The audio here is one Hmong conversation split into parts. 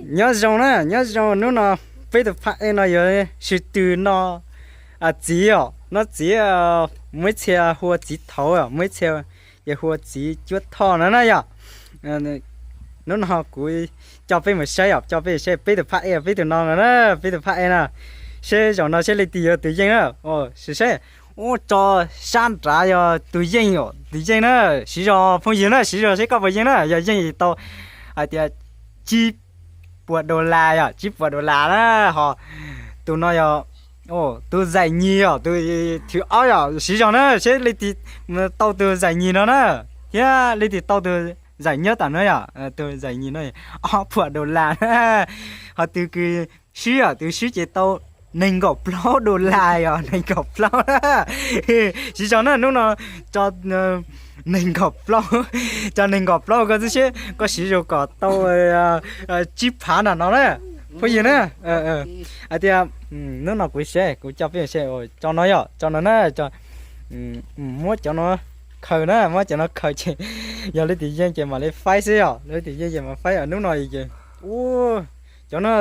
Nyob zoo na, nyob zoo. Hnub no peb tus phaj ej no yuav sib tw noj txiv os, noj txiv. Muaj ib txhia hu ua txiv thaud, muaj ib txhia yuav hu ua txiv cuab thoj no na yom. Hnub no kuv coj peb mus saib os, coj peb mus saib peb tus phaj ej, peb tus no na, peb tus phaj ej na. Seb zaum no seb leej twg yog tus yeej na. Sim saib, ub, tso sab nrad yog tus yeej, tus yeej na. Siv zog phooj ywg na, siv zog seb koj puas yeej na. Yog yeej tau hais tias tsib puas dollar yom, tsib puas dollar na. Ho tus no yog tus zaim nyis yom, tus thib ob yom. Siv zog na seb leej twg tau tus zaim nyis no na, thiab leej twg tau tus zaim nyob tam no yom, tus zaim nyis no ob puas dollar na. Ho tus kws swb yom, tus swb ces tau nees nkaum plaub dollar yom, nees nkaum plaub na. Siv zog na, hnub no tso nees nkaum plaub, tso nees nkaum plaub koj xwb seb koj siv zog kom tau tsib phav nram no na, phooj ywg na. Hais tias hnub no kuv saib, kuv coj peb saib, tso no yom, tso no na. Muab cov no khaws na, muab cov no khaws ces yog leej twg yeej ces mam li faib xwb yom, leej twg yeej ces mam faib. Hnub no ces, ub, cov no,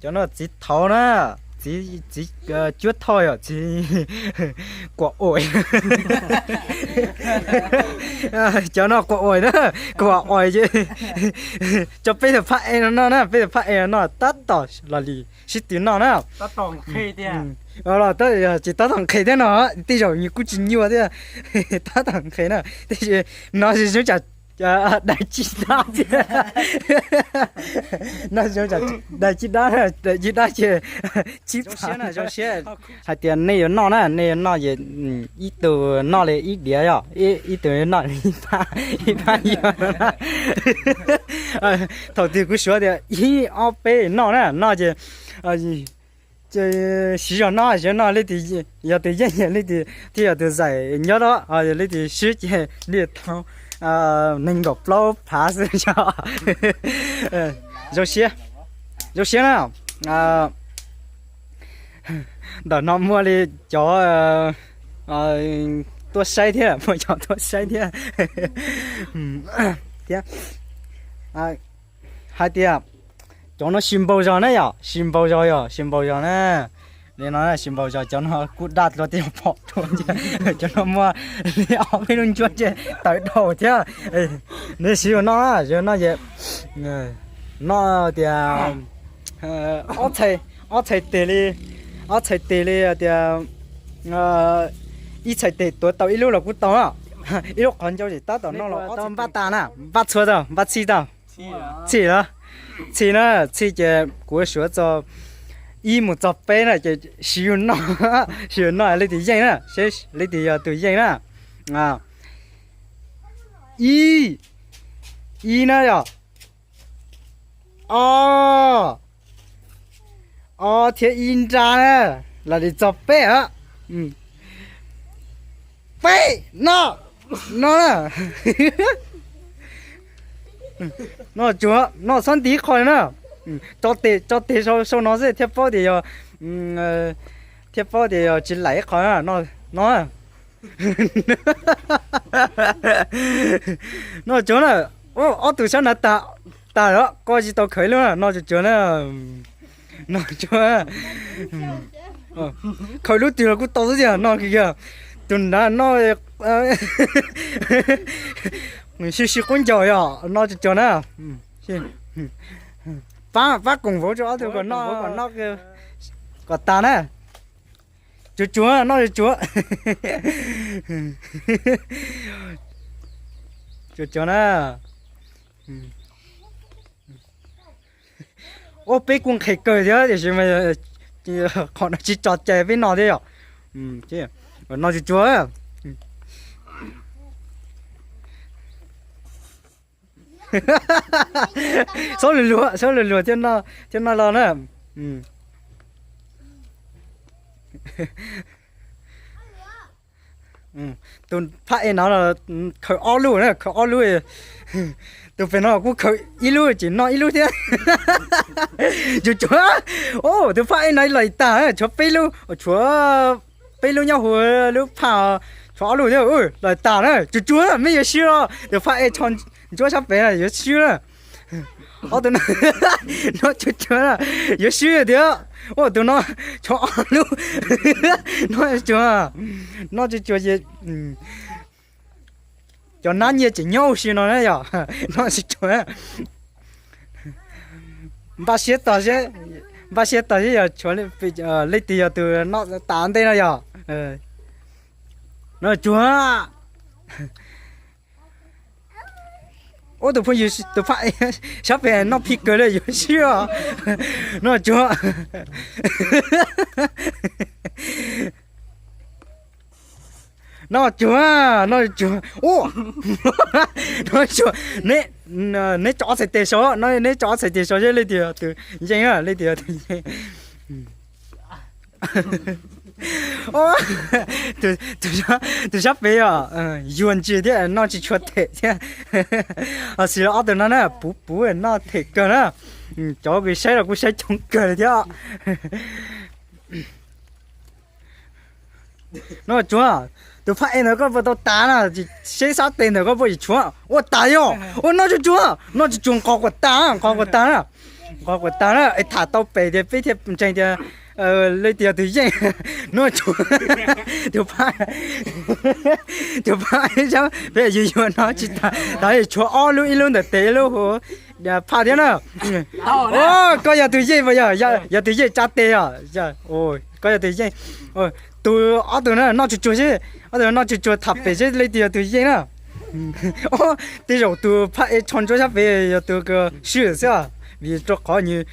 cov no txiv thaud na, txiv, txiv cuab thoj yom, txiv kuam oim. Cov no kuam oim na, kuam oim ces tso peb tus phaj ej no noj na, peb tus phaj ej no noj tab tom los li sib tw noj na. Los tsis tab tom nqhis thiab no, tej zaum nws kuj tsis nyuaj thiab, tab tom nqhis na. Tab sis no zoo tsam dai tsib dab thiab. No zoo tsam dai tsib dab, dai tsib dab ces tsib phav. Hais tias nej yuav noj na, nej yuav noj ces ib tug noj li ib diav yom, ib tug noj ib phab, ib phab yog. Thaum twg kuv suav tias ib ob peb noj na, noj ces siv zog noj, siv zog noj, leej twg yog tus yeej leej twg thiaj yog tus zaim nyob tod, leej twg swb ces leej twg tau nees nkaum plaub phav xwb. Zoo siab, zoo siab na. Ntawm no muaj li cov tuaj saib thiab, muaj cov tuaj saib thiab. Thiab hais tias cov no sis npaug zog na yom, sis npaug zog yom, sis npaug zog na. Li no sis npaug zog, cov no kuj daj dlua tej pom rau, cov no muaj li ob peb lub ncuab ntsej tawv dhau thiab. Nws siv noj, siv noj ces noj tias ob txhais, ob txhais tes li, ob txhais tes li tias ib txhais tes tuav tau ib lub los kuj tau na. Ib lub qhov ncauj ces tab tom noj los tau npaj tas na, npaj txhua tau, npaj txhij tau. Txhij los, txhij na, txhij ces kuv suav txog ib mus txog peb na ces siv yus noj, siv yus noj leej twg yeej na, seb leej twg yog tus yeej na. Ib, ib na yom. Ob, ob thiab ib nrab na, los li txog peb a. Peb, noj, noj na. Noj tsuav, noj txhob nti ib qho na. Tso tes, tso tes sau no xwb thiaj paub tias yog, thiaj paub tias yog tsis laim ib qho na. Noj, noj tsuav na. Ob tug sab nav tas, tas lawm, koj tsis tau khaws ib lub na, noj tsuav tsuav na. Noj tsuav, khaws lub twg los kuj tau xwb tiag, noj kiag. Tus nav noj sib sib qub ncaus yom, noj tsuav tsuav na. Pab, pab koom vauv rau ob tug kom noj, kom noj, kom tas na. Tsuav tsuav, noj tsuav tsuav. Tsuav tsuav na. Ua peb kuj nqhis kawg thiab tiam sis mas qhov no tsis tso cai peb noj thiab yom. Noj tsuav tsuav. Xob lus luag, xob lus luag thiab noj los na. Tus phaj ej no khaws ob lub na, khaws ob lub. Tus pem no kuj khaws ib lub, tseem noj ib lub thiab. Tsuav tsuav, tus phaj ej no lawm tas, tshuav peb lub, tshuav peb lub nyob hauv lub phaj, tshuav ob lub thiab, lawm tas na. Tsuav tsuav, mej yuav swb los, tus phaj ej tso ntsuab sab pem yuav swb na. Ob tug no, noj tsuag tsuag, yuav swb tiag. Ua tus no tshuav ob lub, noj tsuag tsuag, noj tsuag tsuag ces cov nab nyiaj tseem nyob ua si no na yom, noj tsuag tsuag. Npaj siab tog seb, npaj siab tog seb yog tshuav leej twg yog tus noj tas ntej no yom. Noj tsuag. Ub, tus phooj ywg tus phaj sab pem noj phij kawg li yuav swb os. Noj tsuag. Noj tsuag, noj tsuag. Ub, noj tsuag. Neb tso ob txhais tes sau, neb tso ob txhais tes sau seb leej twg yog tus yeej, leej twg yog tus yeej. Tus sab pem os, yuag ntsis thiab noj tsis tshua them thiab. Ho xis los ob tug no na, puv puv noj them kawg na. Cov kws saib los kuj saib coob kawg li thiab. Noj tsuag, tus phaj ej ntawd koj puas tau tas na? Seb sab tes ntawm koj puas tsis tshuav. Ua tas yog, ua noj tsuag tsuag, noj tsuag tsuag nqos kuas tas, nqos kuas tas na. Nqos kuas tas na, es tham tau pem tias peb thiaj ntseeg tias leej twg yog tus yeej. Noj tsuag, tus phaj, tus phaj ej sab pem yuag yuag no tsis tas, tas tshuav ob lub, ib lub ntawm tes ib lub hauv phaj thiab na. Koj yog tus yeej puas yog? Yog tus yeej tsa tes os. Koj yog tus yeej. Tus ob tug na noj tsuag tsuag seb, ob tug noj tsuag tsuag tham pem seb leej twg yog tus yeej na. Tej zaum tus phaj ej tsho ntsuab sab pem yog tus swb xwb, vim rau qhov nws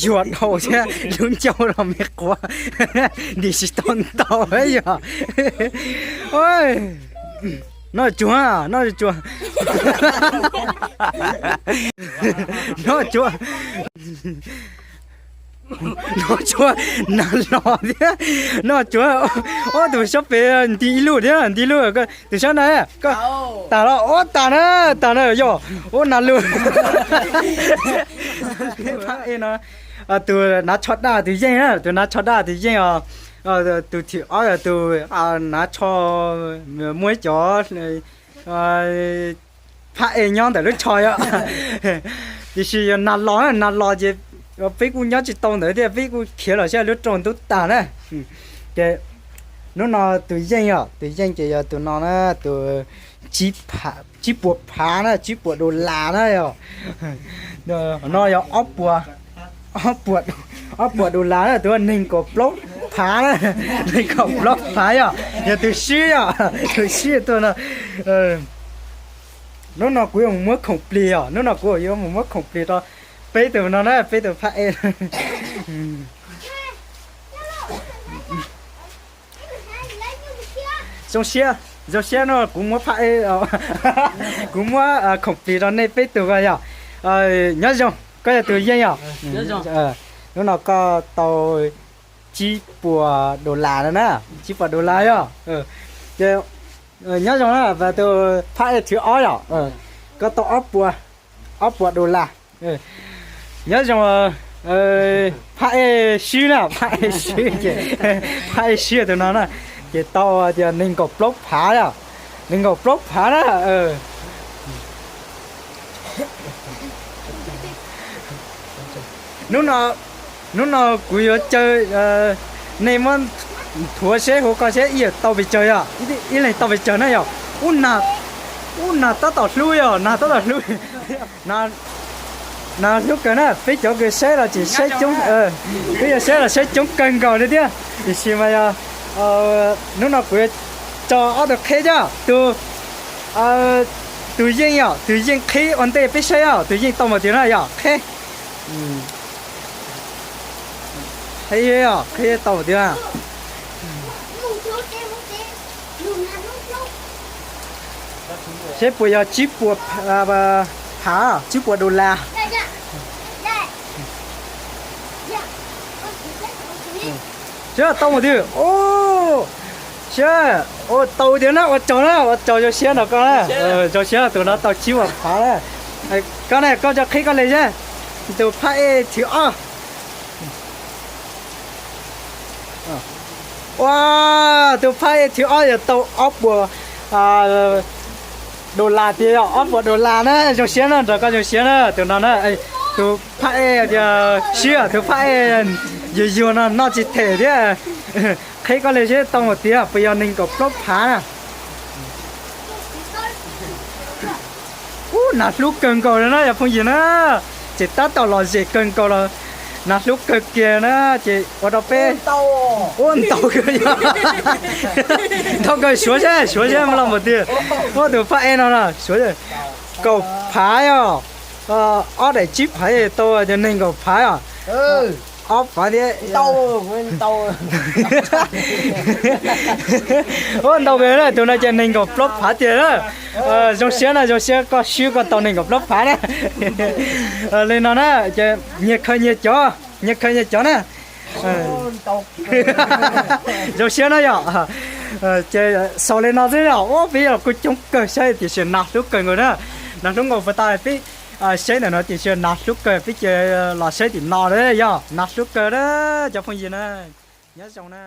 yuag dhau thiab lub ncauj los me quav, ntim tsis tau ntau yog. Noj tsuag, noj tsuag. Noj tsuag. Noj tsuag, nag los thiab. Noj tsuag, ob tug sab pem nti ib lub thiab, nti ib lub. Tus sab na, tas los, ub tas na, tas na yog, ub nag lug. Tus nav tsho daj tus yeej na, tus nav tsho daj tus yeej os. Tus thib ob yog tus nav tsho, muaj ib cov phaj ej nyob ntawm lub tsho yom. Tiam sis yog nag los, nag los ces peb kuj nyob tsis tau ntawd thiab, peb kuj khiav los saib lub rooj ntub tag na. Ces hnub no tus yeej os, tus yeej ces yog tus no na, tus tsib puas phav na, tsib puas dollar na yog. No yog ob puas dollar na, tus nees nkaum plaub phav na, nees nkaum plaub phav yog, yog tus swb yog, tus swb tuaj no. Hnub no kuv yuav mus muab khoom plig os, hnub no kuv yuav mus muab khoom plig rau peb tug no na, peb tug phaj ej. Zoo siab, zoo siab no kuv muab phaj ej, kuv muab khoom plig rau nej peb tug ko yog. Nyob zoo, koj yog tus yeej yog. Hnub no koj tau tsib puas dollar no na, tsib puas dollar yog. Ces nyob zoo na, tus phaj ej thib ob yog, koj tau ob puas, ob puas dollar. Nyob zoo, phaj ej swb na, phaj ej swb ces, phaj ej swb tus no na, ces tau tias nees nkaum plaub phav yog, nees nkaum plaub phav na. Hnub no kuv yuav caw nej muab nthuav seb hauv ko seb ib yam tau pes tsawg yog, ib leeg tau pes tsawg na yog. Ub, nag tab tom hlub yog, nag tab tom hlub. Nag hlub kawg na, peb cov kws saib los tseem saib coob, peb cov saib los saib coob kawg nkaus li thiab. Tiam sis mas yog hnub no kuv yuav tso ob tug qheb thiab, tus, tus yeej yog, tus yeej qheb ua ntej peb saib os, tus yeej tau npaum twg na yog qheb. Qheb yog, qheb tau npaum twg na. Seb puas yog tsib puas phav, tsib puas dollar. Seb tau npaum twg. Seb, ua tau tiag na, ua tsaug na, ua tsaug, zoo siab nrog koj na. Zoo siab tus no tau tsib puas phav na. Koj na, koj tso qheb koj li seb. Tus phaj ej thib ob. Ua, tus phaj ej thib ob yog tau ob puas, Daus las tiag, ob puas daus las na, zoo siab na, nrog koj zoo siab na, tus no na, tus phaj ej tias sib, tus phaj ej yuag yuag no noj tsis them thiab. Qheb koj li seb tau mus tiag, puas yog nees nkaum plaub phav na. Ub, nas hlub kawg nkaus li na cov phooj ywg na, ces tab tom lom zem kawg nkaus los nas hlub kawg kiag na, ces ua rau peb ua ntau kawg, ntau kawg, suav seb, suav seb muaj loj npaum twg. Ua tus phaj ej no na, suav kaum phav os, ob daim tsib phav tau cov nees nkaum phav os. Ob phav thiab. Ua ntau kawg na, tus no ces nees nkaum plaub phav tiag na. Zoo siab na, zoo siab koj swb koj tau nees nkaum plaub phav na. Li no na, ces nyias khaws nyias cov, nyias khaws nyias cov na. Zoo siab na yom. Ces xaus li no xwb yom, ua peb yog kuj coob kawg saib tiam sis nas hlub kawg nkaus na. Nas hlub nkaus puas tas peb saib ntawm no tiam sis nas hlub kawg, peb cia los saib tim no na yom, nas hlub kawg na cov phooj ywg na. Nyob zoo na.